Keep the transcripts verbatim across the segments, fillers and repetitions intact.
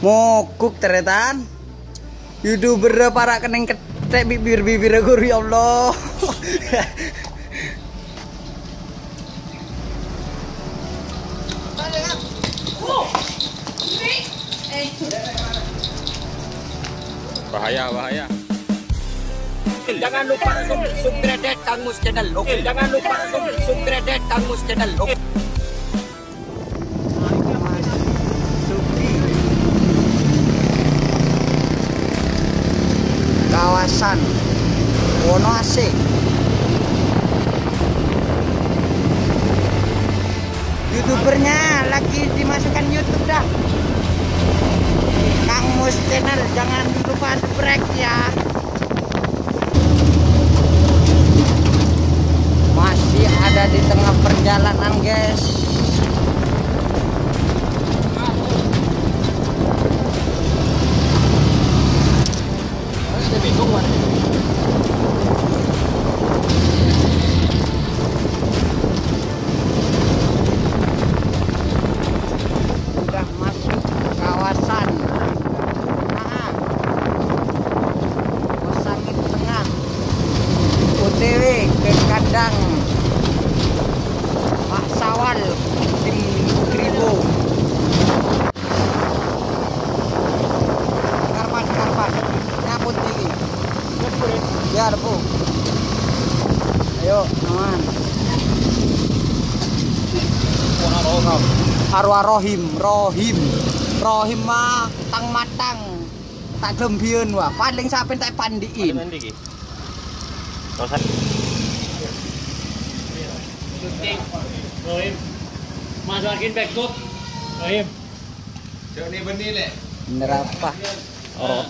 Mogok tarètan. YouTuber para' kennèng ketthèk bibir-bibirra ghuru, ya Allah. Bahaya, bahaya. Jangan lupa sub-, subscribe Kang Mus Channel. Oke, jangan lupa sub-, subscribe Kang Mus Channel. Oke. Masuki kawasan Wonoasih. YouTubernya lagi dimasukkan YouTube dah. Kang Mus Channel, jangan lupa subscribe ya. Masih ada di tengah perjalanan, guys. Sudah masuk kawasan, ah, Pasangit Tengah, O T W ke kandang Pak Sawal di Kribo. Karpan, karpan. Nyaput ini. Biar, Bu. Ayo, aman. Arwah Rohim, Rohim. Rohim mah tang-matang. Tak gelem biyen, wah. Paling sampeyan tak pandiin. Paling endi iki? Terus Rohim. Masukin backup. Rohim. Jok ni beni, Lek. Bener apa? Oh.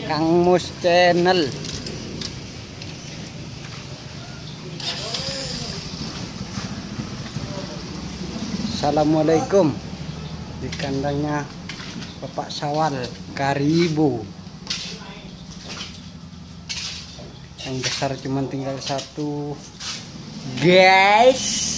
Kang Mus Channel. Assalamualaikum. Di kandangnya Bapak Sawal, Karibu. Yang besar cuman tinggal satu, guys.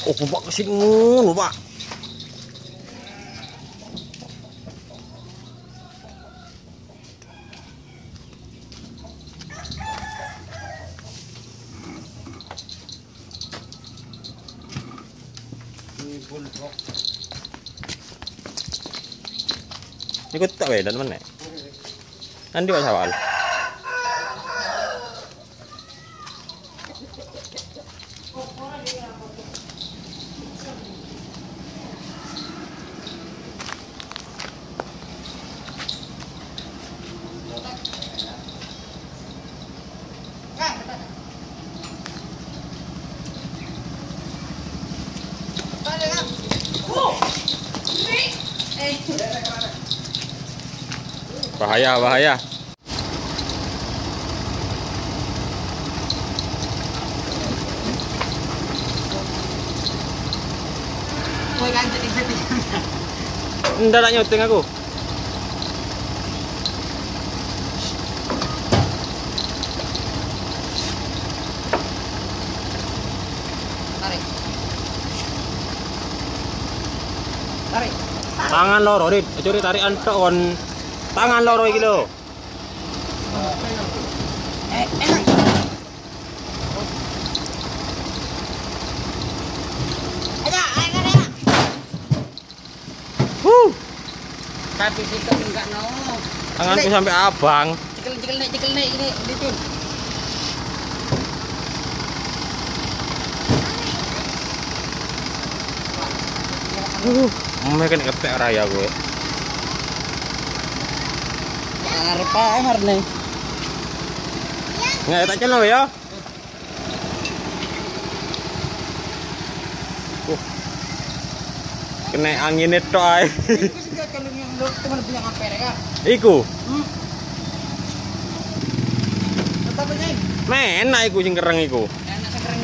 Oh, Pak, ke sini ngono, Pak. Ini bulldog. Ini kok tak wedan mana? Nanti Pak Sawal. Bahaya, bahaya. Kowe kan jadi settingan. Ndak, tak nyuting aku. Tarik. Tarik. Tangan loro, Rit. Aja, Rit, tarikan tok, kon. Tangan loro iki lho. Eh, enak. Ayo, ayo, ayo. Huh. Tapi sih enggak no. Tanganku sampai abang. Cekel, cekel nek, cekel nek ini, ini tuh. Uh, mau makan ketek raya gue. Arep ae marne. Nggak tak celo ya. Uh. Kena angin itu ae. Iku sing kalung yang lo teman punya ngampere, Kak? Iku. Hmm. Tetap aja. Men, nah iku sing kereng iku. Enak sing kereng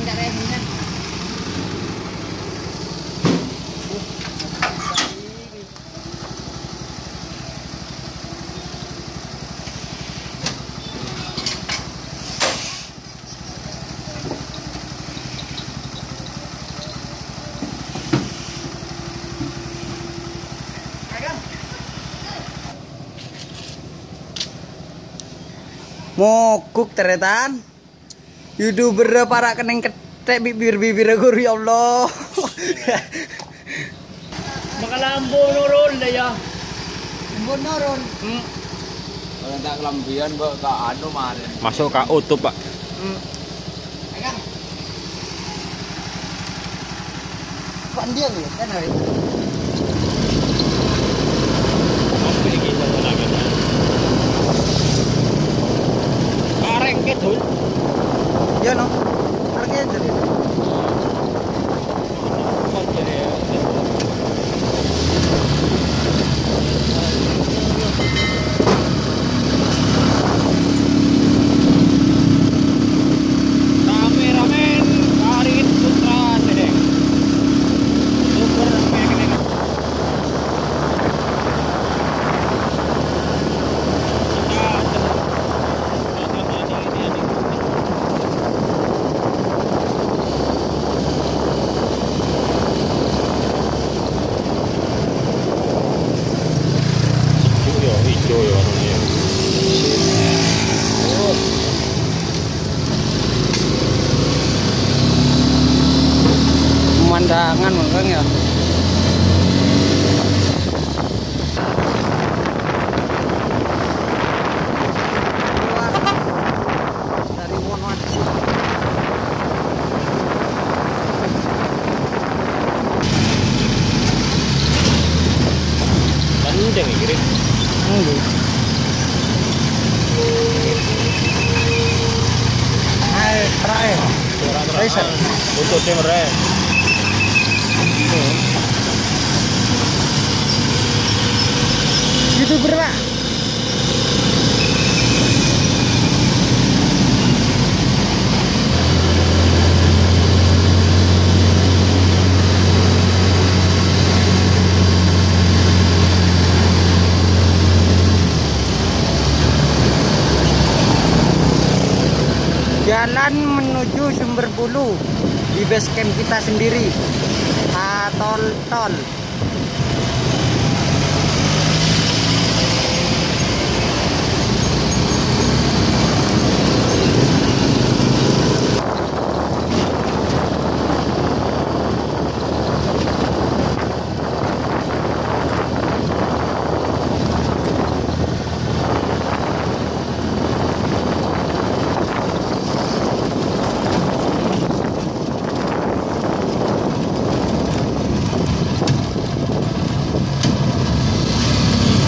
Mogok tarètan. YouTuber para' kennèng kèthè' bibir-bibirra ghuru, ya Allah. Maka lampu nurun deh, ya. Lampu nurun. Hmm. Kalau tak kelambian, Mbak, ka anu, maren. Masuk ka utup, Pak. Hmm. Ayo, Kang. Kok dia nih, kan hari? Karek gitu. Iya, no. Karek aja deh. Kameramen Farid Putra Sedeng. Super Meknik. Sejuk ya, hijau ya warnanya. Pemandangan, Kang, ya. Dari Wonoaji. Kenceng iki, Rik. Nggih. Ae, terakhir. Racer. Untuk tim Ren. YouTuber, Pak. Jalan menuju Sumber Bulu di base camp kita sendiri. Ah, tol, tol.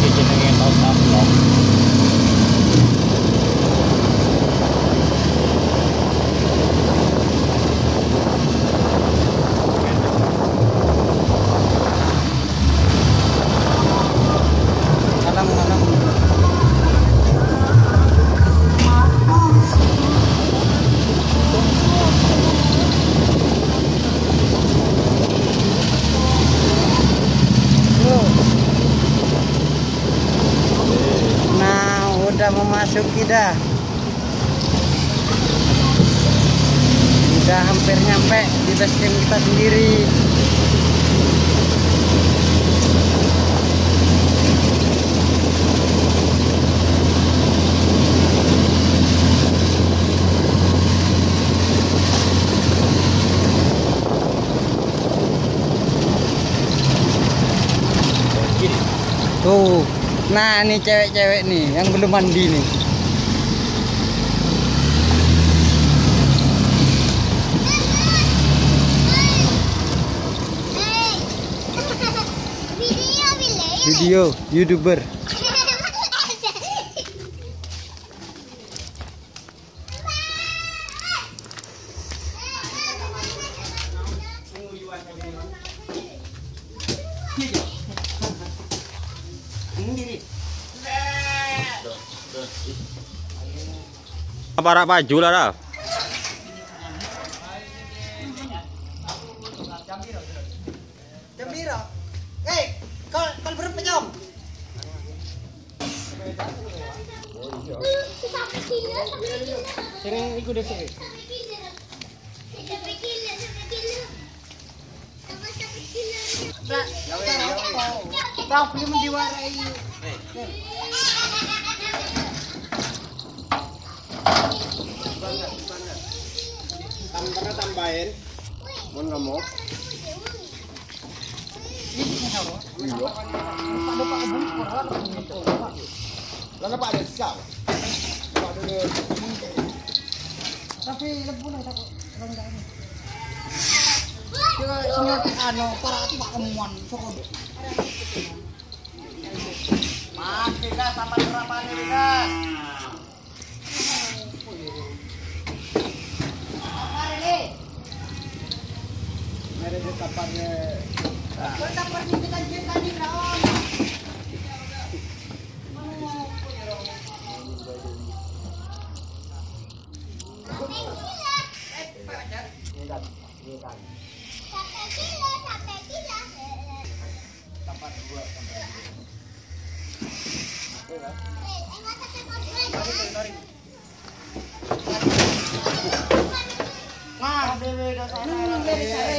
Iki jenenge total blok. Alam, alam. Nah, udah memasuki dah. Udah hampir nyampe di base camp kita sendiri. Tuh. Nah, nih cewek-cewek nih yang belum mandi nih. Video, YouTuber. Apa rak baju lah, dah? Hei, kol, kol berapa, Cong? Sering ikut D C. Problem diwarai. Tambah tambahin. Mon ngomong. Iya. Lah, Pak, ada sisa. Pak, ada. Tapi lebu lah, tak kok. Kira sing anu, para itu Pak Kemuan, soko. Mas, kita sama berapa nih, Mas? Mere ke kapanne. Kota pertunjukan cinta di Raon. Ini kan, ini kan. Sampai gila, sampai gila. Tempat dua, tempat dua. Oke, ya. Mari, mari, mari. Nah, Dewi, udah sana. Hmm, dari sana.